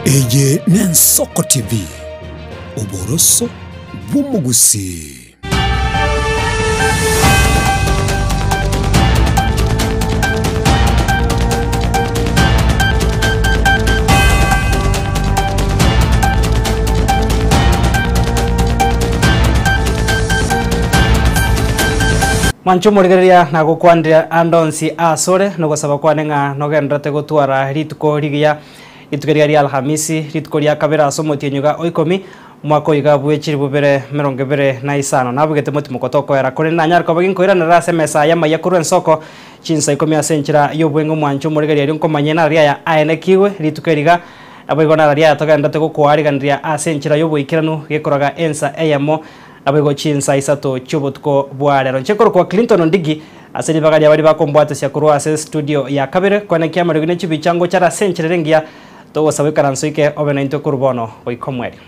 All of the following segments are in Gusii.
Eye n'Ensoko TV, oboroso bw'omogusii. Mwanche omorigereria nagokwanire ande onsi asore, nogosaba kwane ng'a nogendererete gotwara rituko rigiya, rituko riria ria Alhamisi, rituko ria kabere ase omotienyi iga o ikomi, omwaka oyo iga bwe chilifu bibere emerongo ebere na isano. Nabugete motimoko tokoera, korende nanyare koba ginkoiranerera ase emesa aye amaiya korwa ensoko chinsa ikomi ase enchera y'obweng'e omwanche omorigereria erio nkomanye nararia aya aenekigwe rituko eri iga, Naboigo nararia aya togendererete gokoariganeria ase enchera y'oboikeranu gekoraga ensa eyemo, Naboigo chinsa isato chi'obotuko bwa rero. Inche nkorokwa Clinton Ondigi, ase ribaga ria baria bakombwatesia korwa ase studio ya kabere, koenekia amariogi ne chibicha ngocha are ase enchera ere engiya, togosaba oikaranse oike obe naintwe korwa bono goika omoerio.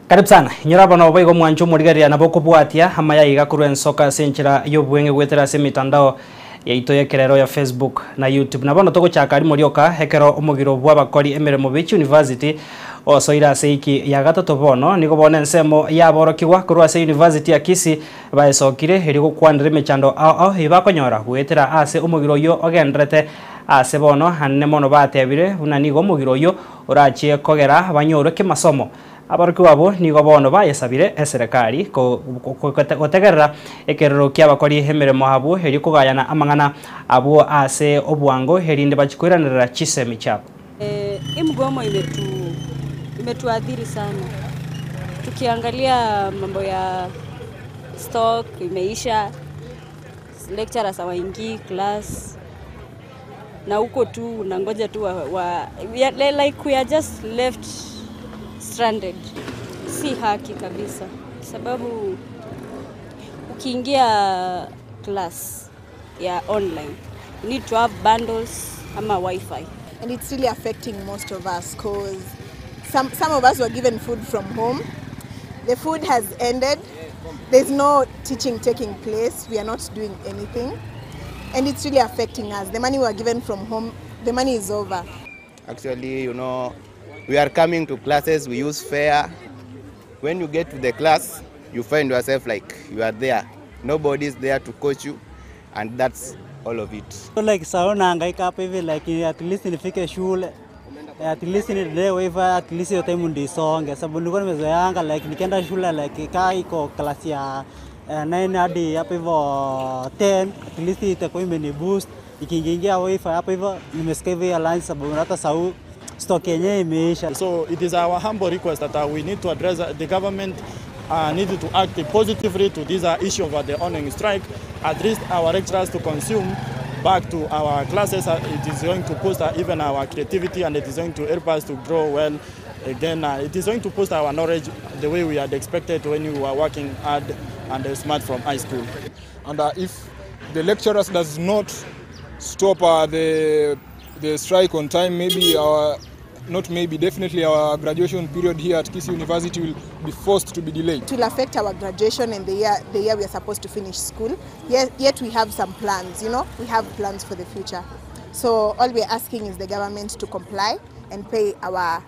Karibu sana. Inyora bono boigo mwanche omorigereria nabo okobwatia amaya iga korwa ensoka ase enchera y'obweng'e goetera ase emitandao yaito y'ekerero ya Facebook na YouTube. Na bono togochaka rimo rioka ekero omogiro bw'abakori emeremo be chiuniversity osoire ase eiki ya gatato bono nigo bono ensemo y'aborokigwa korwa ase University ya Kisii baesokire erio gokwanera emechando ao ao eyio bakonyora goetera ase omogiro oyio ogendererete ase bono anene mono batebire buna nigo omogiro oyio Orachie kogera banyorwe kemasomo. Aborokigwa abwo nigo bono bayesabire eserekari gotegerera ekerero ki'abakori emeremo abwo erio kogayana amang'ana abwo ase obwango erinde bachie koiranerera chisemi chiabo. Hii mgomo imetu imetuathiri sana. Tukiangalia mambo ya stock imeisha, lecturers hawaingii class na huko tu unangoja tu wa, wa, we are, like we are just left stranded. Si haki kabisa, sababu ukiingia class ya online you need to have bundles ama wifi and it's really affecting most of us because some, some of us were given food from home. The food has ended. There's no teaching taking place. We are not doing anything. And it's really affecting us. The money we were given from home, the money is over. Actually, you know, we are coming to classes, we use fare. When you get to the class, you find yourself like you are there. Nobody is there to coach you, and that's all of it. Like sawa nahangaika hapa hivi like at least nifike shule at least niendelee wifi at least hiyo time ndio isonge, sababu nilikuwa nimezoeanga like nikienda shule like kaa iko class ya 9 hadi hapo hivyo 10 at least itakuwa imeni boost ikiingia wifi hapo hivyo nimesikia hivyo ya lunch, sababu hata sau stock yenyewe imeisha. So it is our humble request that we need to address the government need to act positively to this issue of the ongoing strike, at least our lecturers to consume back to our classes. It is going to boost even our creativity and it is going to help us to grow well. Again, it is going to boost our knowledge the way we had expected when we were working hard and smart from high school. And if the lecturers does not stop the strike on time, maybe our, not maybe, definitely our graduation period here at Kisii University will be forced to be delayed. It will affect our graduation and the year we are supposed to finish school. Yet we have some plans, you know, we have plans for the future. So all we are asking is the government to comply and pay our...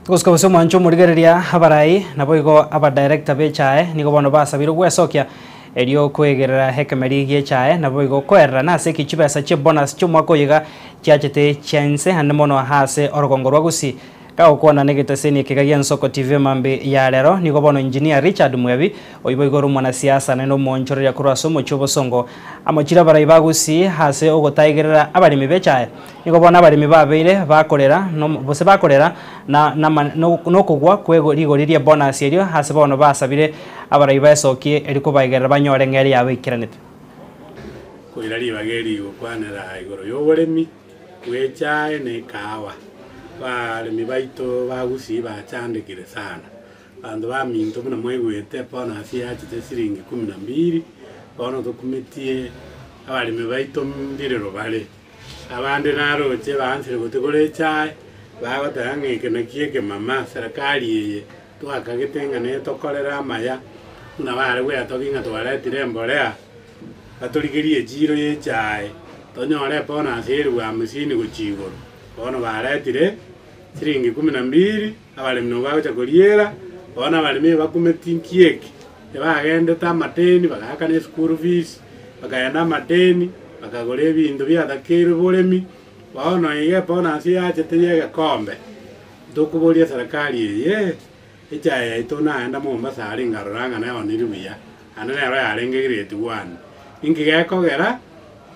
Tugosuka gose omwancho omorigereria abarai naboigo abadirector bechae nigo bono basabire gwesokia erio kwegerera ekemeri giechae naboigo koerera nase eki chibesa chie bonus chi'omwaka oyiga chiachete chianse ande mono ase orogongo rwa Gusii. Kagokwana negeteseni ekega gia Nsoko TV mambi ya rero nigo bono engineer Richard Mwebi oibo igoro omwanasiasa naende omoonchoreria korwa ase omochie obosongo amochire abarai ba Gusii ase ogotaigerera abaremi bechae. Nigo bono abaremi babeire bakorera gose bakorera na nokogwa kwe rigori ria bonus erio ase bono basabire abarai baesokie eri kobaigerera banyore ng'eri yabo eikeranete. Koira ribaga eri gokwanera igoro y'oboremi bw'echae na ekahawa. Baremi baito ba Gusii bachandekire sana. Abanto baminto buna mwaigwete bonus yachete siringi kumi na mbili, bono tokumetie abaremi baito mbirero bare. Abande naroche baansire gotigora echae, bagoteba ng'a eke naki ekemama serikali eye. Twakagete ng'a netokorere amaya, buna bare gwetogia ng'a twaretire embolea, batorigerie echiiro y'echae, tonyore ebonus ya elifu hamsini gochia igoro. Bono baretire siringi kumi na mbili, abaremi nabo bagocha koriera, bono abaremi ebakumeti nki eke, ebagendete amadeni, bagaakana eschool fees, bakagenda amadeni, bakagora ebinto biatakeirwe boremi, bono iga ebonus yachete ya egekombe. Ntokoboria eserekari eye, echae yaito naenda Mombasa aria nkarora ng'a neoniri buya, naende nero yarenge grade one. Inki gekogera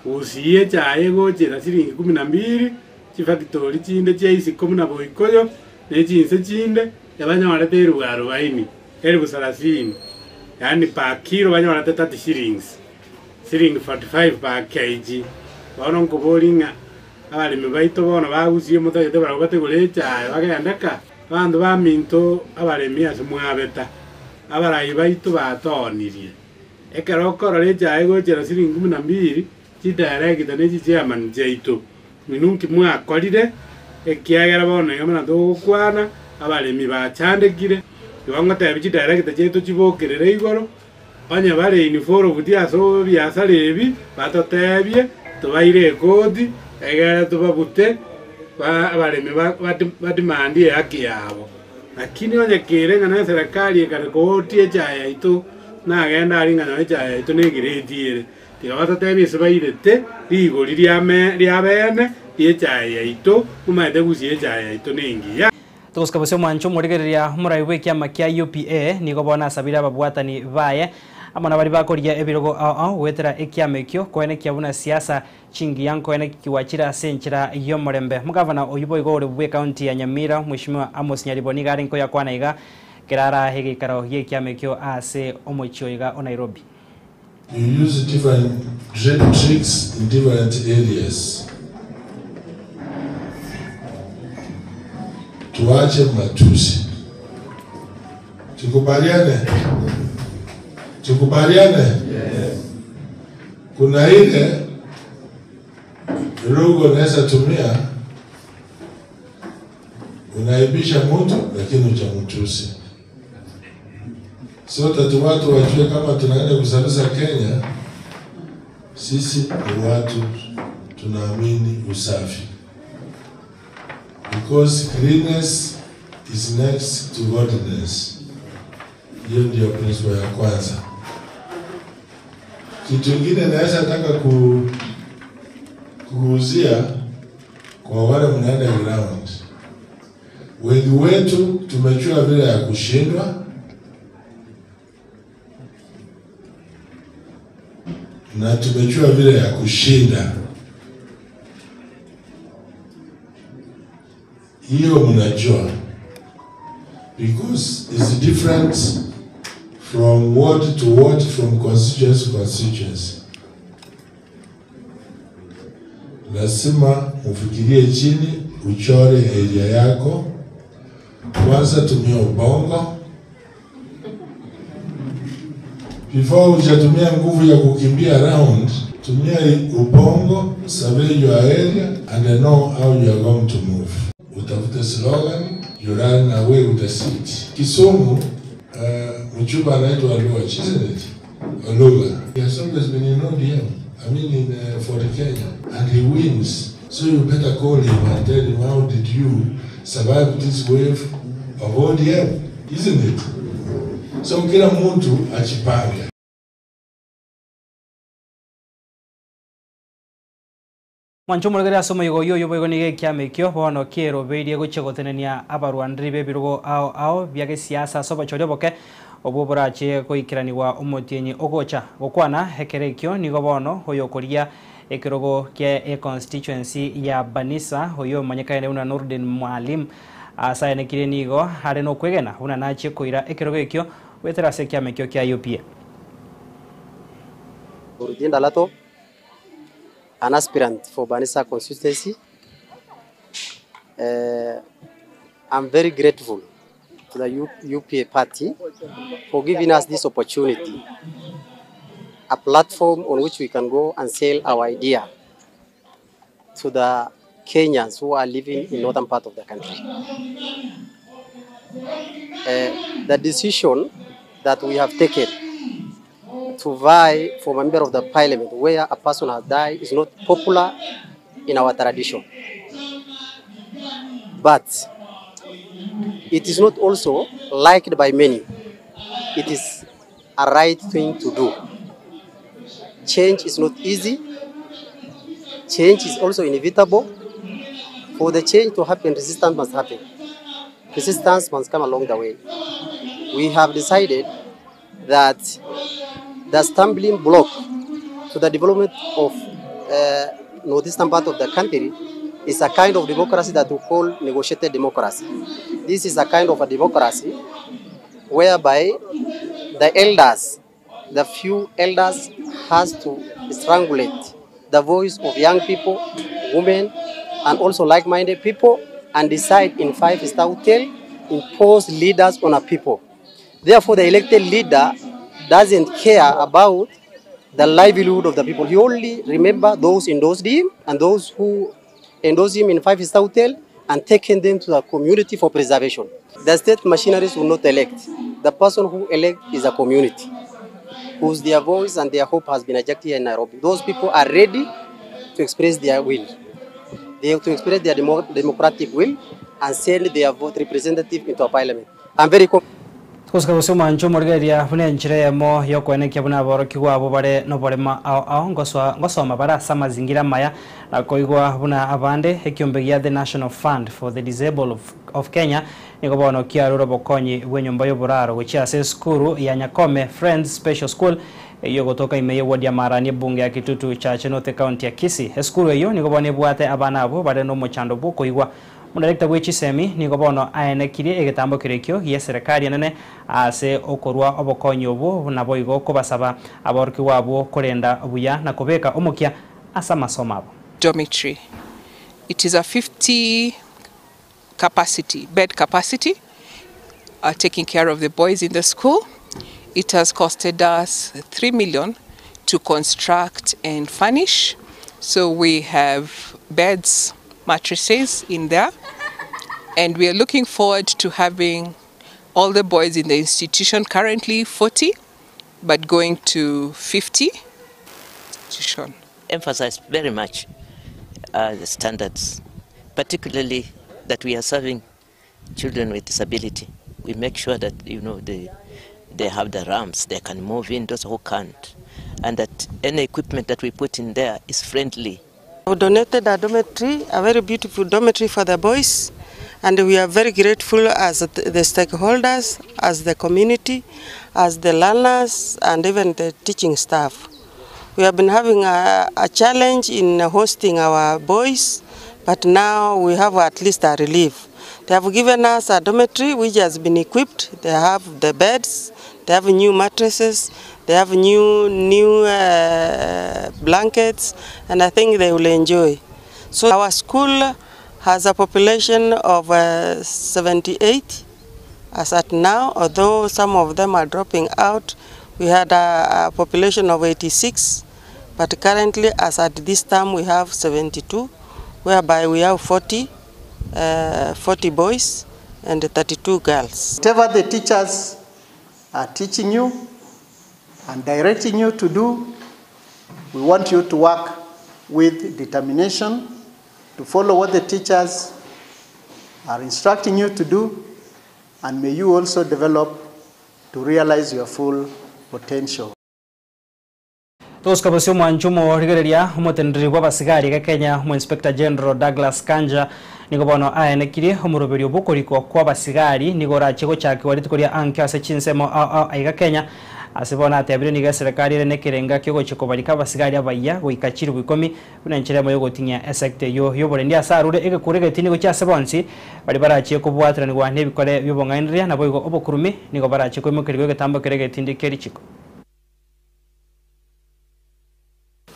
gusii echae egochera siringi kumi na mbili, chifactori chinde chia isiko buna Boikoyo, na echinse chinde, ebanyorete elifu arubaini, elifu salasini, yaani per kilo banyorete 30 shillings, siringi 45 per kg. Bono nkoboria ng'a Abaremi baito bono bagusie motagete barabwo bategore echae bagende ka. Abanto baminto abaremi ase mwabeta, abarai baito batoonirie. Ekero okorora echae egochera siringi kumi na mbili, chidirector ne chichairman chiaito, inwe nki mwakorire? Ekiagera bono iga buna togokwana, abaremi bachandekire. Igo ngotebia chidirector chiaito chibokerere igoro, Onye bare involved ase ebiasara ebi, batotebie, tobaire ekoti, egere tobabute abaremi bademandie ehaki yabo. Lakini onye kere ng'a na eserekari ekare kootia echae yaito, nagende aria ng'a nonye echae yaito na egrade ere, tiga batotebie ase bairete rigori ria bene ria echae yaito, momanyete gusii echae yaito nengiya. Togosika bosio omwancho omorigereria omorai bw'ekiama kia UPA nigo bono asabire ababwatani baye amo na baria bakorigia ebirogo ao ao goetera ekiama ekio koenekia buna siasa chingiya nkoenekigwa chire ase enchera y'omorembe. Omogavana oyio boigo ore bw'ecounty ya Nyamira Mweshimiwa Amos Nyaribo nigo arenge koyakwana iga kera arahe egeikaro gi'ekiama ekio ase omochie oiga o Nairobi. You use different tricks in different areas. Tuache matusi. Tukubaliane? Tukubaliane? Yes. Kuna ile lugha unaweza tumia unaibisha mtu lakini hujamtusi. So tatu watu wajue kama tunaenda kusafisha Kenya, sisi ni watu tunaamini usafi, because cleanness is next to godliness. Hiyo ndio principle ya kwanza. Kitu kingine naweza taka kuuzia kwa wale mnaenda ground, wengi wetu tumejua vile ya kushindwa na tumejua vile ya kushinda. Hiyo mnajua because it's different from ward to ward, from constituency to constituency. Lazima ufikirie chini, uchore area yako kwanza, tumia ubongo before hujatumia nguvu ya kukimbia round, tumia ubongo, survey your area and know how you are going to move. Utafute slogan, you run away with the seat. Kisumu, mchumba anaitwa Oluoch, isn't it? Oluga. He has always been in ODM, I mean in Ford Kenya, and he wins. So you better call him and tell him how did you survive this wave of ODM, isn't it? So kila mtu ajipange. Mwancho omorogeri ase omoigo oyio oyo boigo nigo ekiama ekio bono kierobeirie gochia gotenenia abarwanderi ba ebirogo ao ao bia gesiasa ase obochori oboke obwo borache goikeranigwa omotienyi ogocha gokwana ekero ekio nigo bono oyokoria ekerogo kia econstituency ya Banisa oyo omanyekaine buna Nurdin Mwalimu asayanekire nigo are nokwegena buna nachie koira ekerogo ekio goetera ase ekiama ekio kia UPA. Nurdin Dalato, an aspirant for Banisa constituency. I'm very grateful to the UPA party for giving us this opportunity, a platform on which we can go and sell our idea to the Kenyans who are living in northern part of the country. The decision that we have taken to vie for member of the parliament where a person has died is not popular in our tradition. But it is not also liked by many. It is a right thing to do. Change is not easy. Change is also inevitable. For the change to happen, resistance must happen. Resistance must come along the way. We have decided that the stumbling block to the development of northeastern part of the country is a kind of democracy that we call negotiated democracy. This is a kind of a democracy whereby the elders, the few elders has to strangulate the voice of young people, women, and also like-minded people, and decide in five-star hotel, impose leaders on a people. Therefore, the elected leader doesn't care about the livelihood of the people. He only remember those endorsed him and those who endorse him in five-star hotel and taking them to the community for preservation. The state machineries will not elect. The person who elect is a community, whose their voice and their hope has been ejected here in Nairobi. Those people are ready to express their will. They have to express their democratic will and send their vote representative into a parliament. I'm very Gosika gose omwancho omorigereria buna enchera eyemo ya okoenekia buna aborokigwa abwo bare noborema ao ao ngosoa ngosoma bare ase amazingira amaya na koigwa buna abande ekiombe gia The National Fund for the Disabled of, of Kenya nigo bono kiarure obokonyi bwa enyomba ya oboraro gochia ase esukuru ya Nyakome Friends Special School eyio egotoka ime ye ward ya Marani ebunge ya Kitutu Chache North ecounty ya Kisii. Esukuru eyio nigo bono ebwate abana abwo bare nomochando bwa okoigwa Omodarekta bwe chisemi nigo bono aenekirie egetambo keria gi'eserekari enene ase okorua obokonyi obwo, naboigo kobasaba aborokigwa abwo korenda buya na kobeka omokia ase amasomo abo. Dormitory. It is a 50 capacity, bed capacity, taking care of the boys in the school. It has costed us 3 million to construct and furnish. So we have beds, mattresses in there, and we are looking forward to having all the boys in the institution, currently 40, but going to 50. Institution. Emphasize very much the standards, particularly that we are serving children with disability. We make sure that they have the ramps, they can move in, those who can't, and that any equipment that we put in there is friendly. We donated a dormitory, a very beautiful dormitory for the boys, and we are very grateful as the stakeholders, as the community, as the learners, and even the teaching staff. We have been having a challenge in hosting our boys, but now we have at least a relief. They have given us a dormitory which has been equipped. They have the beds, they have new mattresses, they have new blankets, and I think they will enjoy. So our school has a population of 78 as at now, although some of them are dropping out. We had a population of 86, but currently as at this time we have 72, whereby we have 40 boys and 32 girls. Whatever the teachers are teaching you and directing you to do, we want you to work with determination, to follow what the teachers are instructing you to do, and may you also develop to realize your full potential. Tosika bosio omwancho omorigereria omoteneneri bwa abasigari ga Kenya omo Inspector General Douglas Kanja nigo bono aenekirie omoroberio bw'okorikwa kwa abasigari nigo orache gochakigwa rituko ria anke ase chinsemo ao ao aiga Kenya ase bono atebire nigo eserekari ere nekerenga kiogochia kobarika abasigari abaiya goika chiribu ikomi buna enchera emo yogoting'ia esector eyio y'oborendi ase arure egekura egetini gochia ase bonsi baria barachie kobwateranigwa na ebikore bi'obong'ainereria naboigo obokurumi nigo barachie koimokerigwa egetambo kere egetindi kia richiko.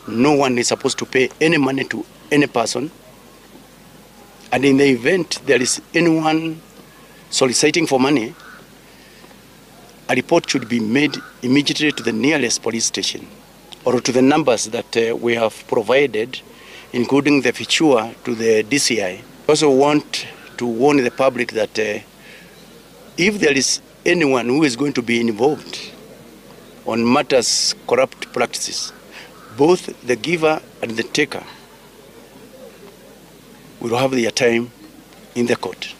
No one is supposed to pay any money to any person. And in the event there is anyone soliciting for money, a report should be made immediately to the nearest police station or to the numbers that we have provided, including the feature to the DCI. I also want to warn the public that If there is anyone who is going to be involved on matters corrupt practices, both the giver and the taker will have their time in the court.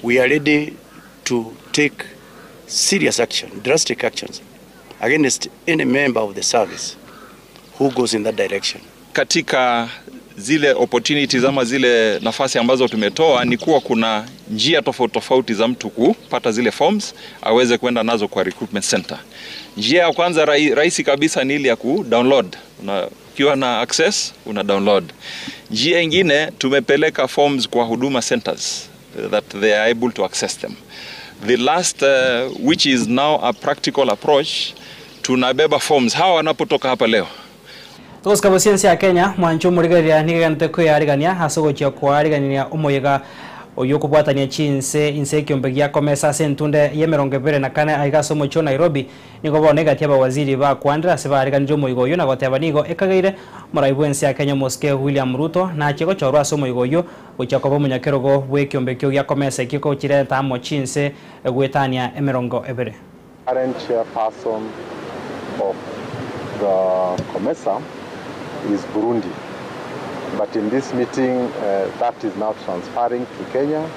We are ready to take serious action, drastic actions against any member of the service who goes in that direction. Katika zile opportunities ama zile nafasi ambazo tumetoa ni kuwa kuna njia tofauti tofauti za mtu kupata zile forms aweze kwenda nazo kwa recruitment center. Njia ya kwanza rahisi kabisa ni ile ya ku download. Ukiwa na access una download. Njia ingine tumepeleka forms kwa huduma centers that they are able to access them. The last which is now a practical approach, tunabeba forms hawa wanapotoka hapa leo. Togosika bosiensi ya Kenya mwancho murigeria nigegente kwiyarigania ase ogochia kwarigania omoyega oyo okobwatania chinse inse ekiombe gia COMESA ase entunde ya emerongo ebere na kane aiga ase omochie o Nairobi nigo bono egati abawaziri bakwandire ase bariganirie omoigo oyio na goteba nigo ekageire omorai bwa ense ya Kenya omosike William Ruto nachie gochorwa ase omoigo oyio gochia koba omonyakerogo bwa ekiombe ekio gia COMESA ekio kochireta amo chinse goetania emerongo ebere. Current chairperson of the COMESA is Burundi. But in this meeting, that is now transferring to Kenya,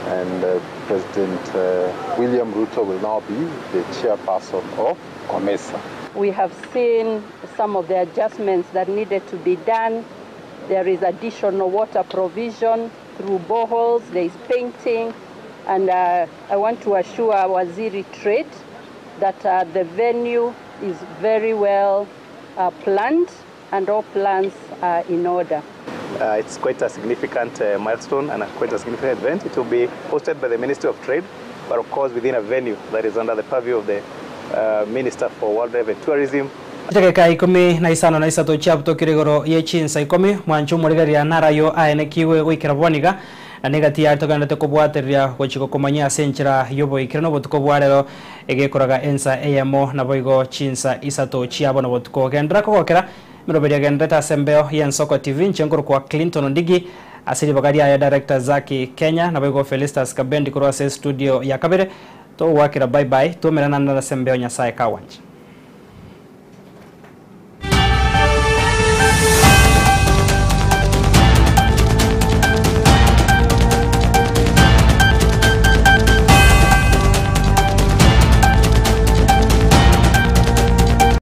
and President William Ruto will now be the chairperson of COMESA. We have seen some of the adjustments that needed to be done. There is additional water provision through boreholes, there is painting, and I want to assure Waziri Trade that the venue is very well planned and all plans are in order. It's quite a significant milestone and quite a significant event. It will be hosted by the Ministry of Trade, but of course within a venue that is under the purview of the Minister for Wildlife and Tourism. Chidakika ikomi na isano na isato chiabutokire igoro ye chinsa ikomi mwancho omorigereria narayo aenekiwe goikera boniga na negati yari togenderete kobwatereria gochia gokomanyia ase enchera ya oboikera na obotuko bwa rero egekoraga ensa eyemo naboigo chinsa isato chiabo na obotuko. Genderera kogokera emeroberi egenderete ase embeo ya Ensoko TV inche nkorokwa Clinton Ondigi ase ribaga riaye director Zaki Kenya naboigo Felistus Kabendi korwa ase estudio ya kabere togwakera bye bye twaumerana naende ase embeo Nyasaye kawanche.